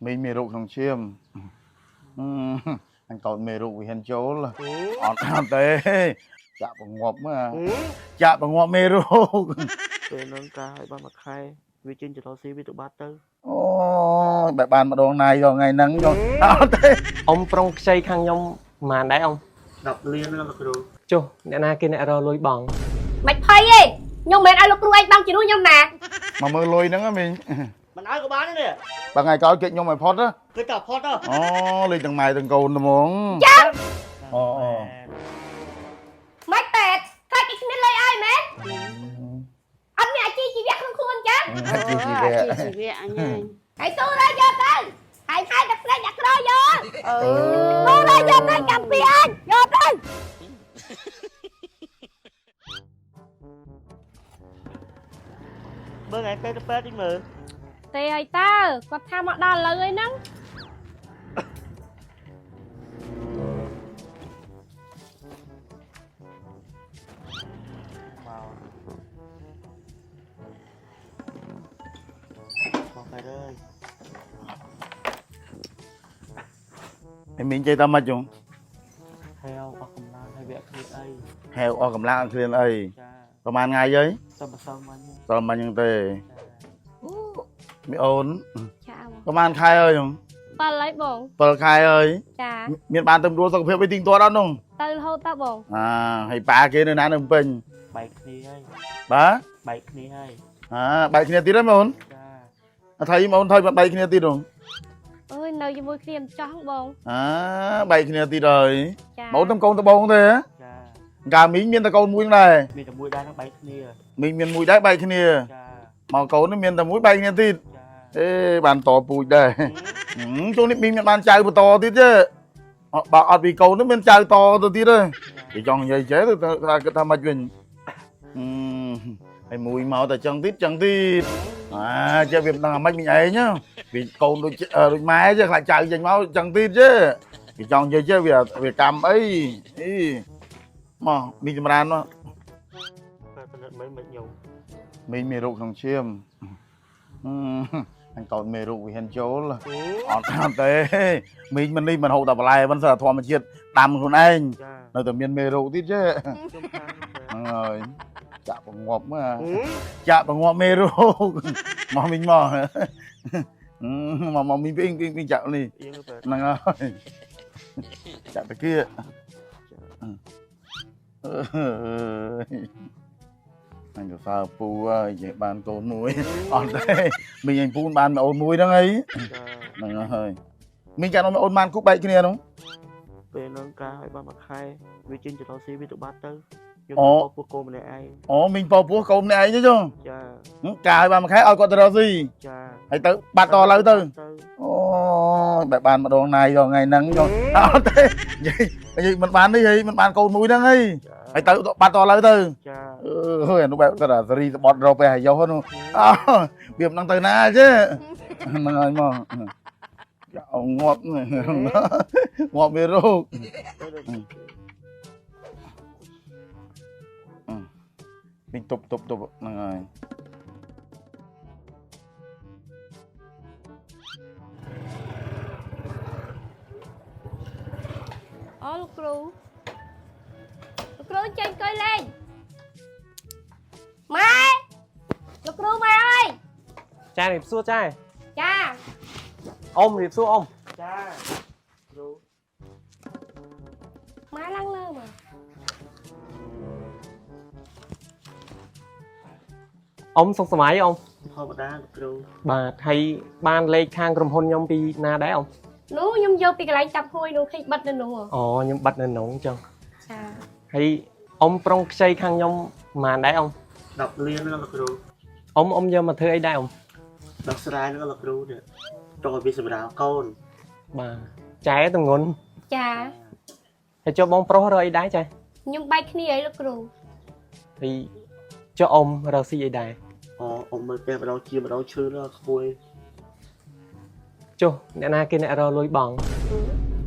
មីងមានរោគក្នុងឈាមអញកោតមេរោគវាហ៊ានចូលអត់អត់ទេចាក់បង្ងាប់មកចាក់បង្ងាប់មេរោគ ពេលហ្នឹងការឲ្យបានមួយខែវាចេញចរស៊ីវាទៅបាត់ទៅ អូយបែបបានម្ដងណាយដល់ថ្ងៃហ្នឹងយកអត់ទេ អ៊ំប្រុងខ្ចីខាងខ្ញុំប្រហែលដែរអ៊ំ 10លានហ្នឹងលោកគ្រូ ចុះអ្នកណាគេអ្នករកលុយបង មិនភ័យទេខ្ញុំមិនមែនឲ្យលោកគ្រូឯងបងជំនួសខ្ញុំណា មកមើលលុយហ្នឹងហ៎មីង មិនឲ្យក៏បានដែរនេះ បើថ្ងៃក្រោយគេខ្ញុំឲ្យផុតណា គឺតែផុតទៅ អូលេងទាំងម៉ែទាំងកូនហ្មង ចា អូអូ មិនប៉ែតខ្លាចគេគ្មានលុយឲ្យមែនអត់មានអាជីជីវៈក្នុងខ្លួនចឹង អាជីជីវៈ ជីវៈអញហើយ ហើយស៊ូរយកទៅហើយហើយតែផ្លេចអ្នកក្រយក អឺ ស៊ូរយកទៅកម្មពីអញយកទៅ មើលថ្ងៃទៅទៅពេទ្យតិចមើល ទេឲ្យតើគាត់ថាមកដល់ឥឡូវហើយហ្នឹង មកមកទៅអើយ ឯមីងចេះតែម៉េចចុង ហែវអស់កម្លាំងហើយវគ្គគ្នាអី ហែវអស់កម្លាំងអត់ឃ្លានអី ចា ប្រហែលថ្ងៃហើយ សុំម្សិលមិញ តើមិនហ្នឹងទេមីអូន ចាបង ប្រហែលខែហើយចុង ប៉លហើយបង 7ខែហើយ ចា មានបានទៅរួលសុខភាពអីទីងទាត់អត់នោះ ទៅរហូតតបង អាហើយប៉ាគេនៅណានៅភ្នំពេញ បែកគ្នាហើយ បាទ បែកគ្នាហើយ អាបែកគ្នាទៀតហើយបងអូន ចា អថៃបងអូនថៃបែកគ្នាទៀតហ៎ អើយនៅជាមួយគ្នាមិនចង់បង អាបែកគ្នាទៀតហើយ ចា បងអូនទៅកូនដបងទេហ៎ ចា កាលមីងមានតែកូនមួយហ្នឹងដែរ មានតែមួយដែរហ្នឹងបែកគ្នា មីងមានមួយដែរបែកគ្នា ចា មកកូននេះមានតែមួយបែកគ្នាទៀត ចា អេបានតពូជដែរហឹមជួននេះមីងមានបានចៅបន្តទៀតទេអត់បើអត់ពីកូននេះមានចៅតទៅទៀតទេគេចង់និយាយចេះទៅថាគិតថាម៉េចវិញហឹមហើយមួយមកតែចឹងទៀតចឹងទៀតអាចេះវាមិនដឹងអាម៉េចមីងឯងណាវាកូនដូចដូចម៉ែចេះខ្លាចចៅចេញមកចឹងទៀតទេគេចង់និយាយចេះវាវាកម្មអីអីមកមីងចម្រើនមក បែបពិនិត្យមិនមិនខ្ញុំ មីងមានរោគក្នុងឈាមហឹមអញកោតមេរោគវាហ៊ានចូលអត់អត់ទេមីងមិននេះមិនហូបតែបន្លែមិនសិនតែធម្មជាតិដាំខ្លួនឯង ចា នៅតែមានមេរោគទៀតទេ ខ្ញុំខាង ហ្នឹងហើយចាក់បង្ងាប់មកចាក់បង្ងាប់មេរោគមកមីងមកមកមកមីងពីងពីងពីងចាក់នេះ អៀងទៅ ហ្នឹងហើយចាក់តាគៀអើយអញក៏សើពូហើយនិយាយបានកូនមួយអត់ទេមីងអញពូបានអូនមួយហ្នឹងអី ចា ហ្នឹងហើយមីងចាក់អូនបានគូបែកគ្នាហ្នឹង ពេលហ្នឹងការឲ្យបានមួយខែវាចេញចរស៊ីវាទៅបាត់ទៅខ្ញុំ អូ ទៅពោះគោម្នាក់ឯង អូមីងពោពោះកូនម្នាក់ឯងទេចុង ចា កាឲ្យបានមួយខែឲ្យគាត់ទៅរកស៊ី ចា ហើយទៅបាត់តឡើយទៅ ទៅ អូយបែបបានម្ដងណាយដល់ថ្ងៃហ្នឹងចុងអត់ទេនិយាយនិយាយមិនបាននេះហីមិនបានកូនមួយហ្នឹងហី ចា ហើយទៅបាត់តឡើយទៅ ចា អើយអានោះបែបគាត់ថាសេរីសបត់រកពេលអាយុនោះអោវាមិនដឹងទៅណាទេហ្នឹងហើយមកអងាប់ងាប់មេរោគ ទៅ វិញទប់ទប់ទប់ហ្នឹងហើយ អូលោកគ្រូលោកគ្រូចេញអង្គុយលេងម៉ែលោកគ្រូមកហើយ ចារៀបសួរចា ចា អ៊ំរៀបសួរអ៊ំ ចាគ្រូ ម៉ែឡើងលើមក អ៊ំសុខសប្បាយអ៊ំ ធម្មតាលោកគ្រូ បាទហើយបានលេខខាងក្រុមហ៊ុនខ្ញុំពីណាដែរអ៊ំ នោះខ្ញុំយកពីកន្លែងចាប់ហួយនោះឃើញបិទនៅនោះហ៎ អូខ្ញុំបាត់នៅក្នុងចឹង ចា ហើយអ៊ំប្រុងខ្ចីខាងខ្ញុំប្រហែលដែរអ៊ំ 10លានហ្នឹងលោកគ្រូ អ៊ំអ៊ំយកមកធ្វើអីដែរអ៊ំ ដោះស្រាយហ្នឹងលោកគ្រូនេះតោះឲ្យវាសម្រាលកូន បាទចែតំងន់ ចា ហើយចុះបងប្រុសរកអីដែរចែ ខ្ញុំបែកគ្នាអីលោកគ្រូ ហើយចុះអ៊ំរកស៊ីអីដែរ អូអ៊ំមើលផ្ទះម្ដងជាម្ដងឈឺដល់ក្មួយ ចុះអ្នកណាគេអ្នករកលុយបង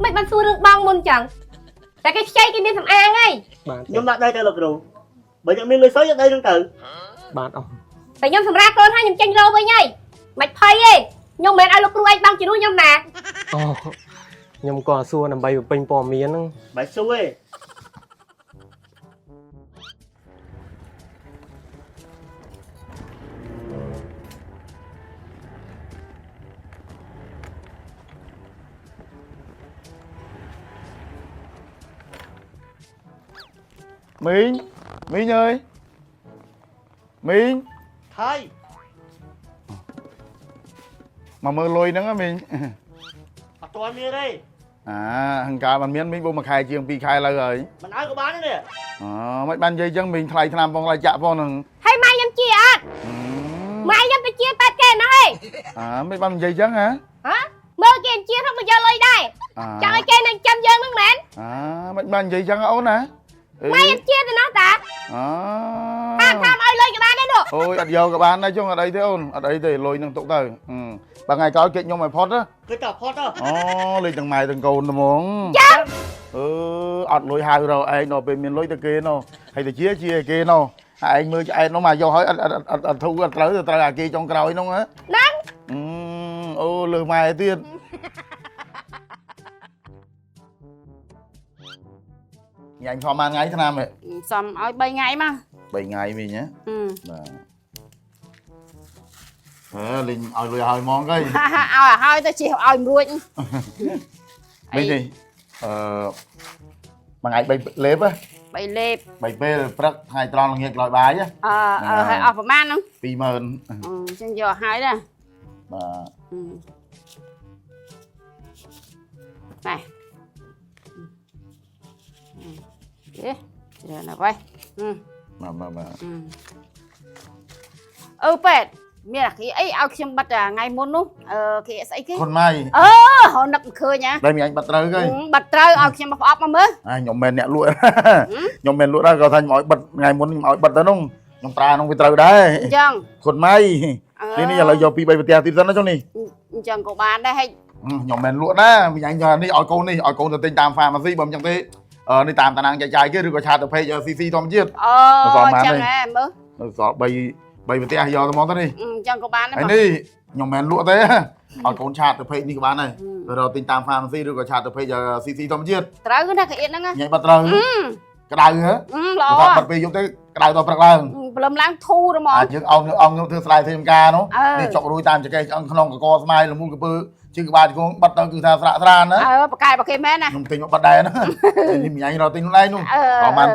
មិនបានសួររឿងបងមុនចឹងតែគេខ្ចីគេមានសំអាងហើយ បាទ ខ្ញុំដាក់ដីទៅលោកគ្រូបើខ្ញុំមានលុយសោះយកដីហ្នឹងទៅ បាទអ៊ំ តែខ្ញុំសម្រាប់កូនហើយខ្ញុំចេញរោវិញហើយមិនភ័យទេ ខ្ញុំមិនមែនឲ្យលោកគ្រូឯងបង់ជំនួសខ្ញុំណា អូខ្ញុំក៏សួរដើម្បីបំពេញព័ត៌មានហ្នឹង បាយសួរឯង មីងមីងអើយមីង ថៃ មកមើលលុយហ្នឹងហ៎មីង អត់ទាន់មានទេ អាហង្ការបានមានមីងបុកមួយខែជាង2ខែឡើយហើយ មិនឲ្យក៏បានដែរនេះ អូមិនបាននិយាយចឹងមីងថ្លៃថ្នាំផងថ្លៃចាក់ផងហ្នឹង ហើយម៉ែខ្ញុំជាអត់ម៉ែខ្ញុំទៅជាប៉ែតគេហ្នឹងឯង អាមិនបាននិយាយចឹងហ៎ ហ៎មើលគេអញ្ជាហ្នឹងមកយកលុយដែរ អា ចង់ឲ្យគេនឹងចាំយើងហ្នឹងមែន អាមិនបាននិយាយចឹងអូនណាអេ ម៉ែខ្ញុំជាទៅណោះតា អា តាមតាមឲ្យលុយក៏បានដែរនោះ អូយអត់យកក៏បានដែរចុងអត់អីទេអូនអត់អីទេលុយនឹងទុកទៅបើថ្ងៃក្រោយគេខ្ញុំឲ្យផុតណា គឺតែផុតទៅ អូលេខទាំងម៉ែទាំងកូនត្មង ចា អឺអត់លុយហៅរកឯងដល់ពេលមានលុយទៅគេនោះហើយទៅជាជាគេនោះឯងមើលឆ្អែតនោះមកយកហើយអត់អត់អត់អត់ធូរអត់ត្រូវត្រូវអាគេចុងក្រោយនោះហ៎ ហ្នឹង អូលើម៉ែទៀតញ៉ាំធម្មតាថ្ងៃឆ្នាំហ៎ សំឲ្យ3ថ្ងៃមក 3ថ្ងៃវិញណា អឺ បាទអើលេងឲ្យលុយឲ្យហ្មងគេ ហាហាឲ្យឲ្យទៅជិះឲ្យមិនរួច វិញនេះអឺមួយថ្ងៃ3លេបហ៎ 3លេប 3ពេលព្រឹកថ្ងៃត្រង់ល្ងាចក្រោយបាយហ៎ អឺអឺឲ្យអស់ប្រហែលហ្នឹង 20000 អញ្ចឹងយកឲ្យដែរ បាទ ណែអេច្រើនណាស់វ៉ៃ បាទបាទបាទ អឺពេទ្យមានអាគីអីឲ្យខ្ញុំបិទថ្ងៃមុននោះអឺគេស្អីគេ ខុនម៉ៃ អឺហៅនឹកមិនឃើញហ៎ ដែលមានអញបាត់ត្រូវគេ បិទត្រូវឲ្យខ្ញុំមកផ្អប់មកមើល អាខ្ញុំមិនអ្នកលក់ខ្ញុំមិនលក់ដែរគាត់ថាខ្ញុំឲ្យបិទថ្ងៃមុនខ្ញុំឲ្យបិទទៅនោះខ្ញុំប្រើនោះវាត្រូវដែរ អញ្ចឹង ខុនម៉ៃនេះនេះឥឡូវយក2 3ប្រទេសទៀតសិនណាចុះនេះ អញ្ចឹងក៏បានដែរហេ ខ្ញុំមិនលក់ណាមីអញថានេះឲ្យកូននេះឲ្យកូនទៅទិញតាម pharmacy បើមិនចឹងទេនេះតាមតាណាងចែកចាយគេឬក៏ឆាតទៅ page CC ធម្មជាតិ អូអញ្ចឹងហ៎មើល នៅសល់3 3ប្រទេសយកទៅមកទៅនេះ អញ្ចឹងក៏បានដែរ ហើយនេះខ្ញុំមិនលក់ទេឲ្យកូនឆាតទៅ page នេះក៏បានដែរទៅរកទិញតាម pharmacy ឬក៏ឆាតទៅ page CC ធម្មជាតិ ត្រូវណាកអៀតហ្នឹង ញ៉ៃបាត់ត្រូវក្តៅហ៎ ល្អ គាត់បាត់ពេលយប់ទៅក្តៅដល់ព្រឹកឡើង ព្រលឹមឡើងធូរហ្មង អាចយើងអោងអោងធ្វើស្រែធ្វើចំការនោះនេះចុករួយតាមចកេះឆ្អឹងក្នុងកកស្មៃលមូលកពើជើងក្បាលជង្គង់បាត់ទៅគឺថាស្រាក់ស្រានណា អឺបកែបកេមែនណា ខ្ញុំទិញមកបាត់ដែរណានេះមីអញរកទិញខ្លួនឯងនោះប្រហែល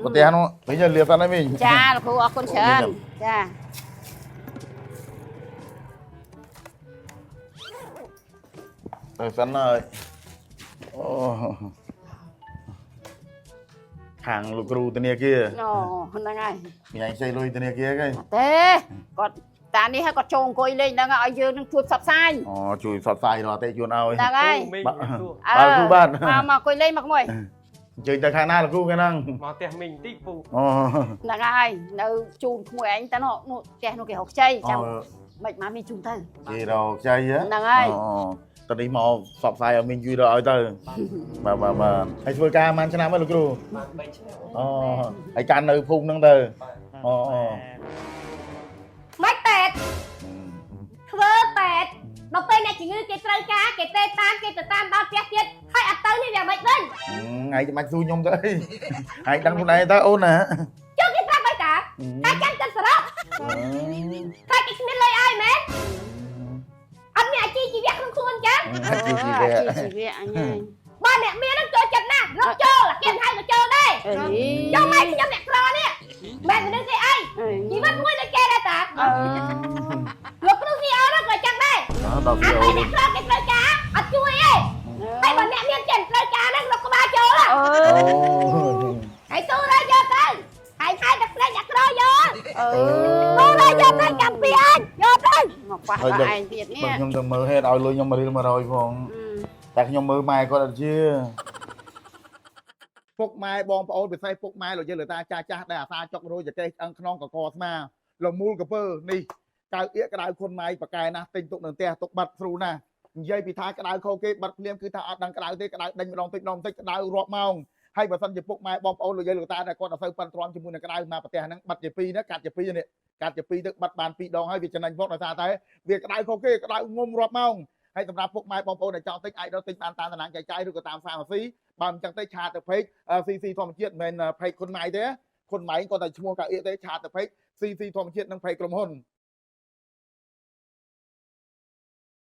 ប្រទេសនោះវិញលាសិនហើយវិញ ចាលោកគ្រូអរគុណច្រើនចា ទៅសិនហើយអូខាងលោកគ្រូធនាគារ អូហ្នឹងហើយ មីអញខ្ចីលុយធនាគារគេ ទេគាត់តានេះហើយគាត់ចូលអង្គុយលេងហ្នឹងឲ្យយើងនឹងជួយផ្សព្វផ្សាយ អូជួយផ្សព្វផ្សាយដល់អតិជនឲ្យ ហ្នឹងហើយ មីង បាទ សួរ បាទគ្រូបាទ មកមកអង្គុយលេងមកមួយ អញ្ជើញទៅខាងណាលោកគ្រូគេហ្នឹង មកផ្ទះមីងបន្តិចពូ អូ ហ្នឹងហើយនៅជូនក្មួយឯងទៅនោះផ្ទះនោះគេរកខ្ចីចាំមិនមកមីងជូនទៅ គេរកខ្ចីហ៎ ហ្នឹងហើយ អូតនេះមកផ្សព្វផ្សាយឲ្យមីងជួយរកឲ្យទៅបាទបាទបាទហើយធ្វើការប៉ុន្មានឆ្នាំហើយលោកគ្រូ បាន3ឆ្នាំ អូហើយកាន់នៅភូមិហ្នឹងទៅអូអូ មិនពេទ្យធ្វើពេទ្យដល់ពេលអ្នកជំងឺគេត្រូវការគេទេតាមគេទៅតាមដល់ផ្ទះទៀតហើយអត់ទៅនេះវាមិនវិញ ថ្ងៃចាំបាច់សួរខ្ញុំទៅអីហើយដឹងខ្លួនឯងទៅអូនណា ចុះគេប្រាប់អីតាតែចាំចិត្តសរុបតែគេគ្មានលុយឲ្យមែនអត់មានអាជីវៈក្នុងខ្លួនចឹង អាជីវៈ អាជីវៈអញហើយ បើអ្នកមានហ្នឹងចូលចិត្តណាស់រកចូលគេមិនហៅក៏ចូលដែរ អី ចុះម៉ែខ្ញុំអ្នកក្រនេះមែនមនុស្សគេអីជីវិតមួយដូចគេដែរតា អឺ លោកគ្រូស៊ីអូនោះក៏ចឹងដែរ ដល់ អា វា ពេលអ្នកក្រគេត្រូវការអត់ជួយទេហើយបើអ្នកមានចិត្តត្រូវការហ្នឹងលោកក្បាលចូល អឺ អូ ហើយទូរយកទៅហើយហើយតែផ្លេចអ្នកក្រយក អឺ ទូរយកទៅកម្ពីអញយកទៅ មកប៉ះដល់ឯងទៀតនេះ បើខ្ញុំទៅមើលហេតុឲ្យលុយខ្ញុំ1រៀល100ផងតែខ្ញុំមើលម៉ែគាត់អត់ជាពុកម៉ែបងប្អូនពិសេសពុកម៉ែលោកយាយលោកតាចាស់ចាស់ដែលអាសាចុករយចកេះឆ្អឹងខ្នងកកស្មាលមូលកពើនេះកៅអៀកក្តៅខុនម៉ៃប៉កែណាស់ទិញទុកនៅផ្ទះទុកបាត់ស្រួលណាស់និយាយពីថាក្តៅខោគេបាត់ភ្លាមគឺថាអត់ដឹងក្តៅទេក្តៅដេញម្ដងតិចម្ដងតិចក្តៅរាប់ម៉ោងហើយបើសិនជាពុកម៉ែបងប្អូនលោកយាយលោកតាដែលគាត់អត់សូវប៉ិនទ្រាំជាមួយនឹងក្តៅមកប្រទេសហ្នឹងបាត់ជា2ណាកាត់ជា2នេះ កាត់ជាពីរទៅបាត់បានពីរដងហើយវាចំណេញផងដោយសារតែវាក្តៅខុសគេក្តៅងុំរាប់ម៉ោងហើយសម្រាប់ពុកម៉ែបងប្អូនដែលចង់ទិញអាចរកទិញបានតាមតំណាងចែកចាយឬក៏តាម pharmacy បើមិនចឹងទេ chat ទៅ page CC ធម្មជាតិមិនមែន page គុណម៉ៃទេគុណម៉ៃគាត់តែឈ្មោះកៅអៀកទេ chat ទៅ page CC ធម្មជាតិនិង page ក្រុមហ៊ុន។